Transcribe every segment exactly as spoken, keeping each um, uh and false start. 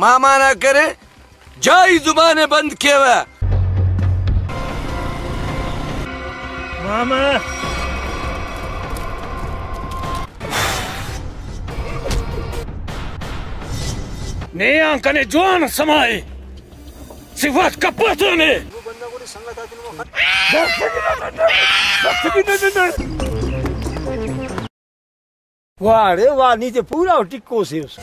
ماما نا کرے، جائی زبان ءِ بند کیوہ۔ ماما۔ نے آن کنے جوان سمائے۔ صفات کپتنے۔ واہ رے واہ، نی تے پورا ٹکو سے اس۔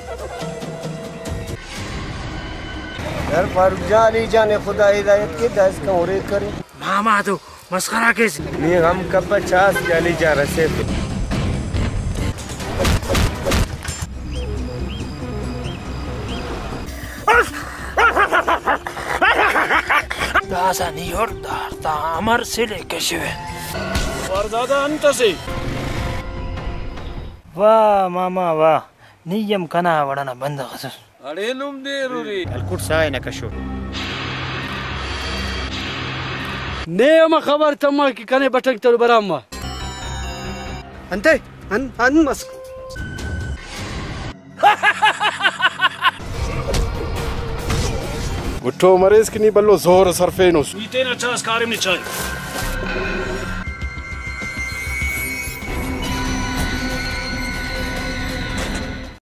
یار فاروق جان، علی جان خدا ہدایت کے، دا اس کا اورے کرے۔ ماما تو مسخرہ کیس۔ نی غم کپہ، چاس کہ علی جان رسیفے۔ داسہ نی ہڑ دار تا امر سلے کشوے۔ وارزادہ انت اسے۔ واہ ماما واہ، نی ہم کنا وڑ ئنا بندغ ئسس۔ اڑے نم دیر ارے۔ ہلکٹ ساہ ئنا کشو۔ نے ہمہ خبر تما کہ کنے بٹنگ تر برام ما۔ انتئے؟ ان، ان مس۔ گٹو مریس کہ نی بھلو زور ئس ہرفینس۔ نی تینا چاس کاریم نے چائے۔